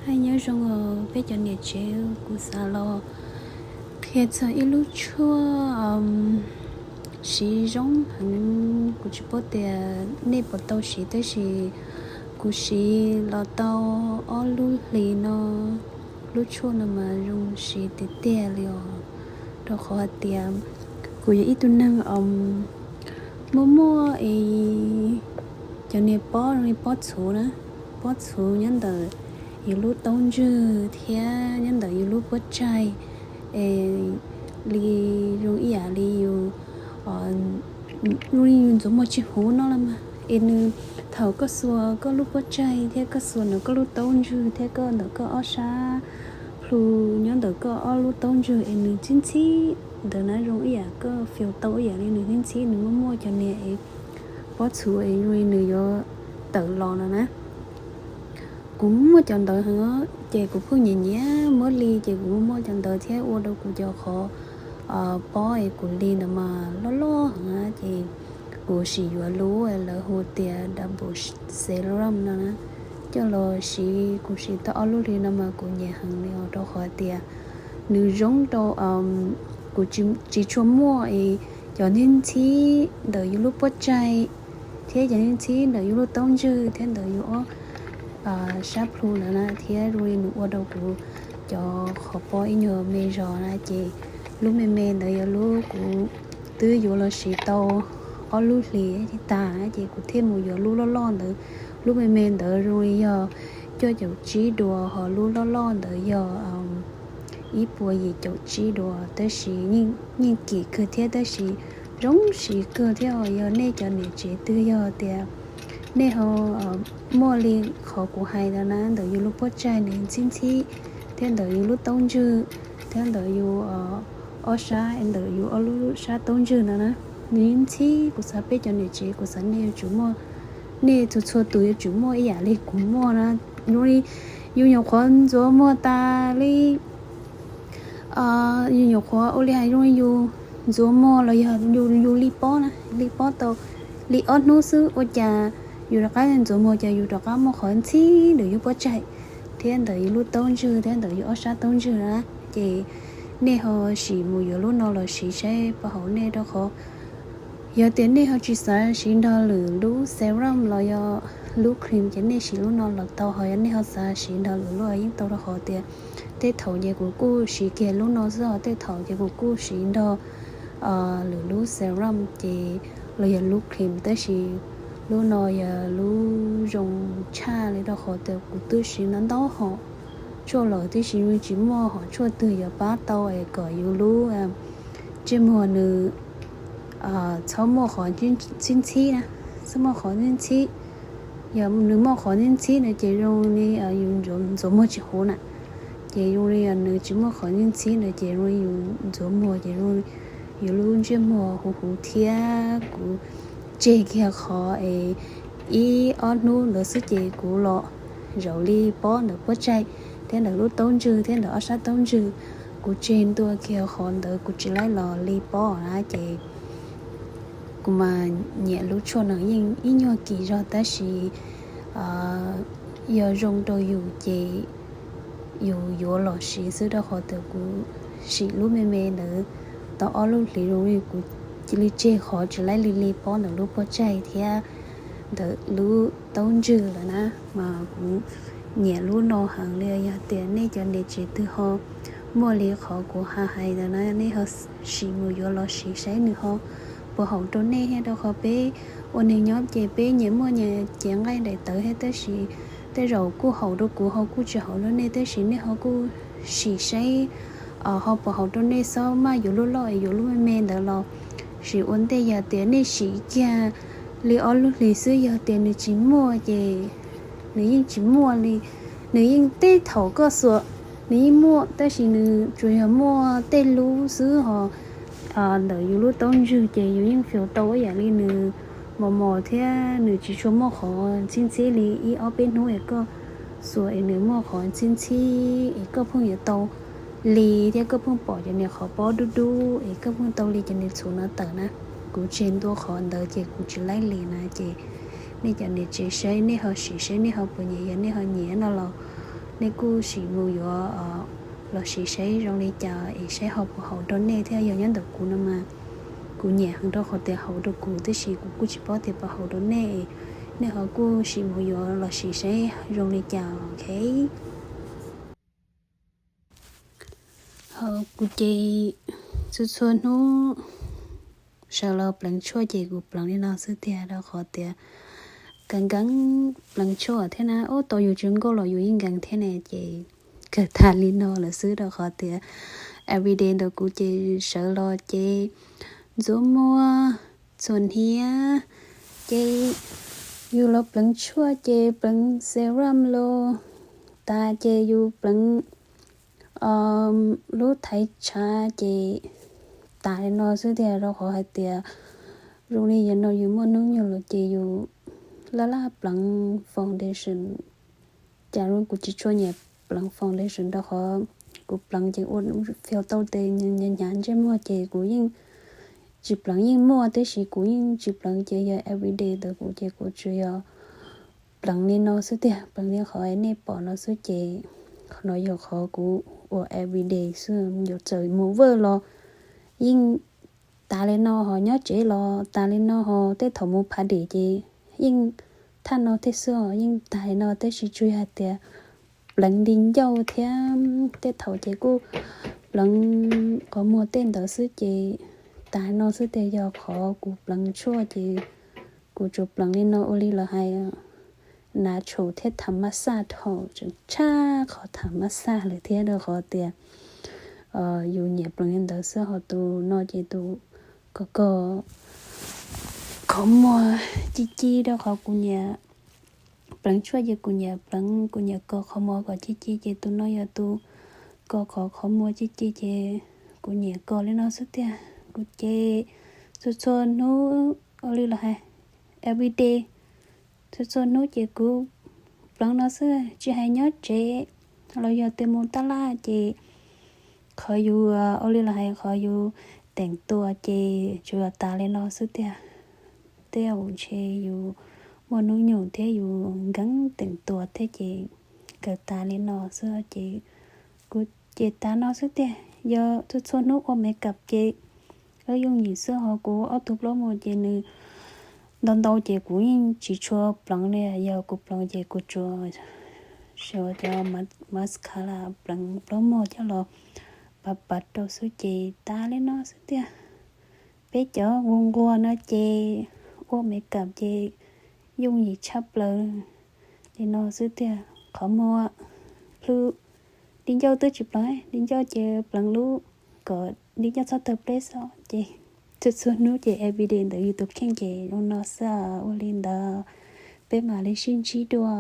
Nyob zoo os peb cov niam tsev, kuv xav los qhia txog ib lub tshuaj siv zoo heev, kuv tsis paub tias nej puas tau siv tab sis kuv siv los tau ob lub hlis no. Lub tshuaj no mas zoo siv tiag tiag li os, rau qhov hais tias kuv yog ib tug neeg muaj muaj es cov niag pob zoo li pob txhuv na, pob txhuv nyob ntawm yus lub taub ntswg thiab nyob ntawm yus lub pob tsaig es li zoo ib yam li yus, zoo li yus ntxuav muag tsis huv no los mas. Es nws, thaum koj xuas koj lub pob tsaig thiab koj xuas ntawm koj lub taub ntswg thiab koj ntawm koj ob sab plhu, nyob ntawm koj ob lub taub ntswg es nws ntxhib ntxhib ntawd na, zoo ib yam koj fiu tau ib yam li nws ntxhib ntxhib, nws muaj muaj cov niag es pob txhuv es zoo li nws yuav tawm los no na. Kuv muaj cov ntawd heev ces kuv pheej nyiam nyiam muab li ces kuv muaj muaj cov ntawd thiab ua rau kuv cov qhov pob es kuv li ntawd mas loj loj heev na ces kuv sim yuav lub lawv hu tias double serum no na coj los siv. Kuv siv tau ob lub hli no mas kuv nyiam heev li os, rau qhov tias nws zoo rau, kuv tsis tshua muaj es cov ntxhib ntxhib ntawm yus lub pob tsaig thiab cov ntxhib ntxhib ntawm yus lub taub ntswg thiab ntawm yus ob sab plhu ntawd na, thiab zoo li nws ua rau kuv cov qhov pob ib nyuag me zog na ces lub me me ntawd yog lub kuv twb yuav los siv tau ob lub hlis tag na ces kuv thiaj mus yuav lub loj loj ntawd. Lub me me ntawd zoo li yog cuaj caum tsib duas, ho lub loj loj ntawd yog ib puas yim caum tsib duas, tab sis yeej kim kawg thiab tab sis zoo siv kawg thiab os. Yog nej cov niam tsev twg yog tias nej ho muaj li qhov kuv hais ntawd na, ntawm yus lub pob tsaig nws ntxhib ntxhib thiab ntawm yus lub taub ntswg thiab ntawm yus ob sab, ntawm yus ob lub sab taub ntswg no na, nws ntxhib. Kuv xav peb cov niam tsev, kuv xav nej yuav tsum muaj, nej txhua txhua tus yuav tsum muaj ib yam li kuv muaj na. Zoo li yus nyuam qhuav ntxuav muag tas li, yus nyuam qhuav ua li hais zoo li yus ntxuav muag los yog yus li pob na, li pob tau li ob hnub xwb ua cas yus rov qab ntxuav muag ces yus rov qab muaj qhov ntxhib ntawm yus pob tsaig thiab ntawm yus lub taub ntswg thiab ntawm yus ob sab taub ntswg na. Ces nej ho sim mus yuav lub no los siv saib puas haum nej, rau qhov yog tias nej ho tsis xav siv nrog lwm lub serum los yog lub cream ces nej siv lub no los tau, ho yog nej ho xav siv nrog lwm lub yeej tau, rau qhov tias tej thaum ces kuv kuj siv kiag lub no xwb, ho tej thaum ces kuv kuj siv nrog lwm lub serum ces los yog lub cream, tab sis lub no yog lub zoo tshaj li, rau qhov tias kuv twb siv ntau ntau hom tshuaj lawm, tiam sis yeej tsis muaj hom tshuaj twg yuav pab tau es kom yus lub ntsej muag nws txhob muaj qhov ntxhib ntxhib na, txhob muaj qhov ntxhib ntxhib. Yog nws muaj qhov ntxhib ntxhib na ces zoo li yus ntxuav muag tsis huv na, ces zoo li nws tsis muaj qhov ntxhib ntxhib na ces zoo li yus ntxuav muag ces zoo li yus lub ntsej muag huv huv thiab. Kuv tseg kiag qhov es ib ob hnub ntawd xwb ces kuv los zaum li pob ntawm pob tsaig thiab ntawm lub taub ntswg thiab ntawm ob sab taub ntswg, kuv tseg ntua kiag qhov ntawd kuv tsis laib los li pob na ces kuv mas nyiam lub tshuaj no yeej ib nyuag kis zog tab sis yog zoo rau yus ces yus yuav los siv xwb, rau qhov tias kuv sim lub me me ntawd tau ob lub hlis zoo li kuv cia li tseg qhov tsis laib li li pob ntawm lub pob tsaig thiab ntawm lub taub ntswg lawm na, mas kuv nyiam lub no heev li. Yog tias nej cov niam tsev twg ho muaj li qhov kuv hais ntawd na, nej ho sim mus yuav los siv saib nws ho puas haum rau nej thiab, rau qhov peb ua neeg nyob ces peb nyias muaj nyias cev nqaij daim tawv thiab, tab sis tej zaum kuj haum rau kuv ho kuj tsis haum rau nej, tab sis nej ho kuj sim saib ho puas haum rau nej, xob maj yuav lub loj es yuav lub me me ntawd los sim ua ntej. Yog tias nej sim kiag li ob lub hlis xwb, yog tias nws tsis muaj ces nws yeej tsis muaj li, nws yeej tej thaum koj xuas nws yeej muaj, tab sis nws tsuas yog muaj tej lub xwb ho ntawm yus lub taub ntswg ces yus yeej fiu tau ib yam li nws mos mos thiab nws tsis tshua muaj qhov ntxhib ntxhib li. Ib ob peb hnub es koj xuas es nws muaj qhov ntxhib ntxhib es koj pheej yuav tau li thiab koj pheej pom cov niag qhov pob dub dub es koj pheej tau li cov niag txhuv no tawm na. Kuv tseg ntua qhov ntawd ces kuv tsis laib li na ces nej cov niam tsev saib nej ho sim saib nej ho puas nyiam, yog nej ho nyiam no los Nej kuj sim mus yuav los sim saib zoo li cas es saib ho puas haum rau nej thiab. Yog nyob ntawm kuv no mas kuv nyiam heev rau qhov tias haum rau kuv, tiam sis kuv kuj tsis paub tias puas haum rau nej. Nej ho kuj sim mus yuav los sim saib zoo li cas, ok? Ho kuv ces txhua txhua hnub sawv los pleev tshuaj ces kuv pleev li no xwb tiag, rau qhov tias nkees nkees pleev tshuaj thiab na, ub tau yus tsis nkauj los yus yeej nkees thiab ne, ces kawg tag li no lawm xwb, rau qhov tias everyday ntawm kuv ces sawv los ces ntxuav muag, txhuam hniav, ces yus los pleev tshuaj ces pleev serum los tas ces yus pleev lub thaiv tshav ces tas li no xwb tiag, rau qhov hais tias zoo li yog no yus muaj hnub nyoog lawm ces yus laj laj pleev foundation. Cas zoo kuv tsis tshua nyiam pleev foundation rau qhov kuv pleev ces ua fiaus tau tes hnyav hnyav ntsej muag ces kuv yeej tsis pleev yeej muaj, tiam sis kuv yeej tsis pleev ces yog everyday ntawm kuv ces kuv tsuas yog pleev li no xwb tiag, pleev li qhov nej pom no xwb ces qhov no yog qhov kuv ua everyday xwb, yuav txawm mus vwj los yeej tas li no, ho nyob tsev los tas li no, ho tej thaum mus pha dem ces yeej thaj no tej xwb os, yeej tas li no, tab sis tsuas yog hais tias pleev di ncauj thiab tej thaum ces kuj pleev qhov muag tej ntawd xwb ces tas li no xwb tiag. Yog qhov kuv pleev tshuaj ces kuv tsuas pleev li no ua li lawv hais natural thiab tham mab xaj dhau, tseem tshaj qhov tham mab xaj lawm thiab, rau qhov tias yus nyiam pleev li ntawd xwb, ho tus no ces tus ko ko qhov muag ci ci, rau qhov kuv nyiam pleev tshuaj ces kuv nyiam pleev, kuv nyiam ko qhov muag kom ci ci, ces tus no yog tus ko qhov qhov muag ci ci ces kuv nyiam ko li no xwb tiag. Kuv ces txhua txhua hnub ua li lawv hais everyday, txhua txhua hnub ces kuv pleev no xwb, tsis hais nyob tsev los yog tias mus taj laj ces qhov yus ua li lawv hais qhov yus teem tua ces tsuas yog tas li no xwb tiag. Tej zaum ntshe yus muaj hnub nyoog thiab yus nkees teem tua thiab ces kawg tas li no xwb ces kuv ces tas no xwb tiag. Yog txhua txhua hnub ua makeup ces lub yooj yim xwb, ho kuv ob tug plaub muag ces nws ntau ntau ces kuv yeej tsis tshua pleev li, yog kuv pleev ces kuv tsuas siv cov mascara pleev plaub muag coj los pav pav rau xwb ces tas li no xwb tiag. Peb cov nquag nquag no ces ua makeup ces yooj yim tshaj plaws li no xwb tiag. Qhov muag plhu, di ncauj twb tsis pleev, di ncauj ces pleev lub kom di ncauj txhob tawg pleb xwb ces txhua txhua hnub ces everyday ntawm yus tus kheej ces zoo no xwb, ua li ntawd peb mam li sib ntsib dua.